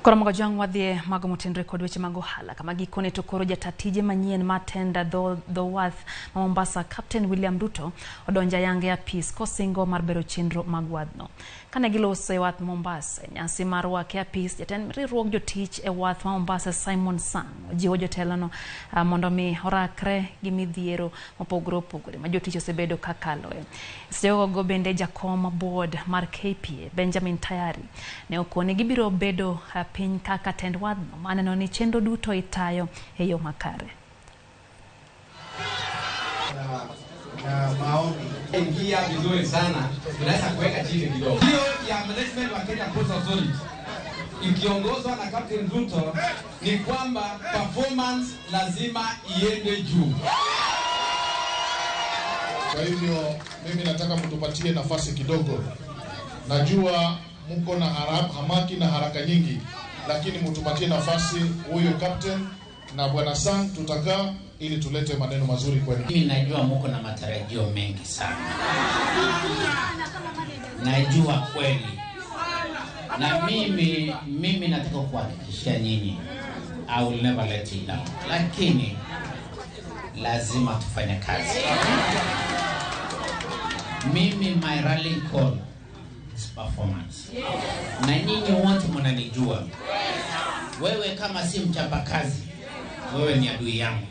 Koro mogo jwang' wadhie mago motenore kod weche mag ohala kama gikone to koro jata tije manyien mar tenda dho wath ma Mombasa Captain William Ruto odonjo ayanga e apis kosingo mar bero chenro mag wadhno. Kane giloso e wath Mombasa e nyasi mar rwake e apis, jatend riwruog jotich e wath ma Mombasa Simon Sang ojiwo jotelono mondo mi orakre gi midhiero mopogore opogore ma jotich osebedo ka kaloe. Seche go bende jakom board mar KPA Benjamin Tayari ne okoni gibiro bedo piny kaka tend wadhno maneno ni chenro duto itayo e yo makare. Na maombi ingia vizuri sana, tunaweza kuweka chini kidogo. Hiyo ya management wa Kenya Ports Authority ikiongozwa na Captain Ruto ni kwamba performance lazima iende juu. Kwa hivyo mimi nataka mtupatie nafasi kidogo. Najua mko na hamaki na haraka nyingi, lakini mtupatie nafasi huyo captain na bwana Sang, tutakaa ili tulete maneno mazuri kwenu. Mimi najua mko na matarajio mengi sana, najua kweli, na mimi nataka kuhakikishia nyinyi I will never let you down, lakini lazima tufanye kazi. Mimi my rallying call is performance, na nyinyi wote mnanijua. Wewe kama si mchapakazi, wewe ni adui yangu.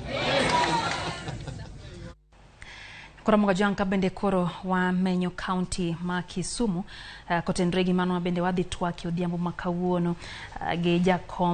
Koro mogo jwang' ka bende koro wamenyo county ma Kisumu kotenre gi mano bende wadhi twak e odhiambo ma kawuono gi jakom.